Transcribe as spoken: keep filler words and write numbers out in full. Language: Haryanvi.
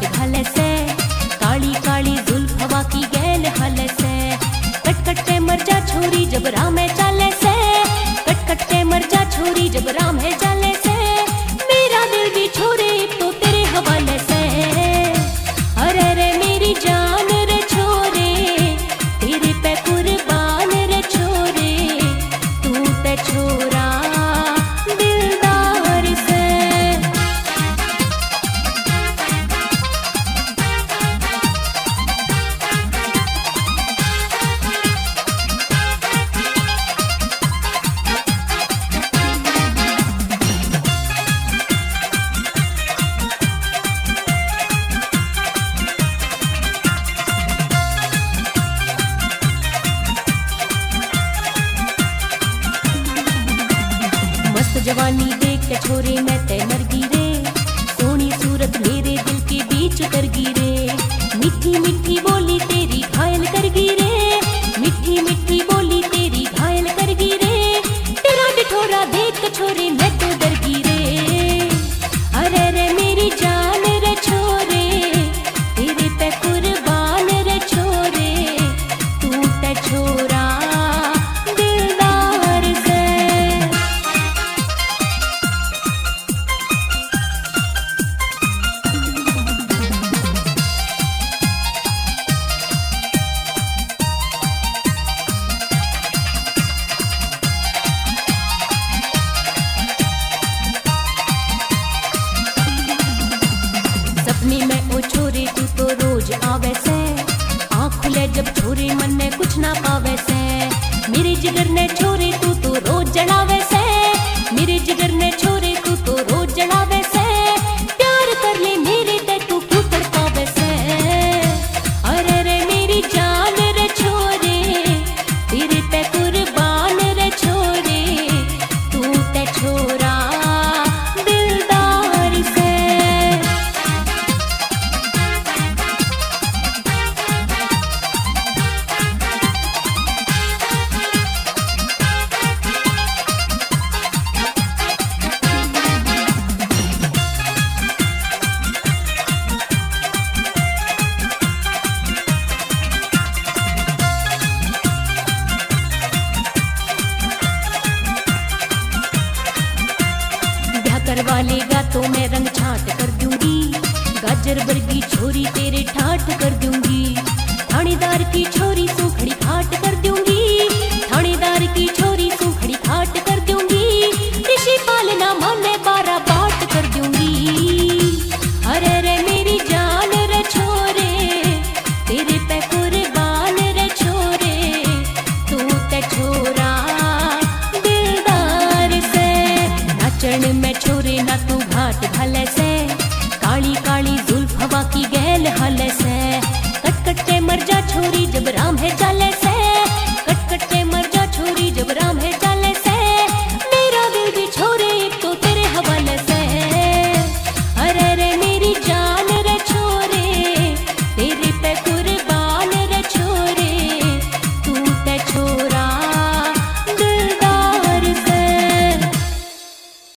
घाले से, काली काली जुल्फ हवा की गैल हाले से। कट कट के मर जा छोरी जब राह में चाले से, कट कट के मर जा छोरी जब राह में चाले से। मेरा दिल भी छोरे तो तेरे हवाले से। अरे रे मेरी जान रे छोरे, तेरे पे कुर्बान रे छोरे, तू ते छोरा दिलदार से। मस्त जवानी देख के छोरे मैं ते मर गई रे। सोनी सूरत मेरे दिल के बीच कर गई रे। मीठी मीठी बोली तेरी घायल कर गई रे। मीठी मीठी बोली तेरी घायल कर गई रे। तेरा डिठोरा देख के छोरे मैं तो डर गई रे। अरे रे मेरी जान रे छोरे, तेरे पे कुर्बान रे छोरे, तू ते छोरा दिलदार से। सपने में ओ छोरे तू तो रोज आवे से, आँख खुले जब छोरे मन में कुछ ना पावे से। मेरे जिगर ने छोरे तू तो रोज जलावे से, मेरे जिगर ने छोरे तू तो रोज जलावे से। प्यार कर ले मेरे ते तू क्यों तड़पावे से। अरे रे मेरी जान रे छोरे, तेरे पे कुर्बान रे छोरे, तू ते छोरा दिलदार से। ब्याह करवा लेगा तो मैं रंग छाट कर दूंगी, गाजर वर्गी छोरी तेरे ठाठ कर दूंगी। थानेदार की छोरी सूखड़ी खाट कर दूंगी, थानेदार की छोरी सूखड़ी खाट कर दूंगी। ऋषि पाल ना माने बारा बाट कर दूंगी। अरे रे मेरी जान रे छोरे, तेरे पे कुर्बान रे छोरे, तू ते छोरा दिलदार से। नाचण में छोरे ना तू घाट घाले से, काली काली जुल्फ हवा की गैल हाले से। कट कट के मर जा छोरी जब राम है चाले से।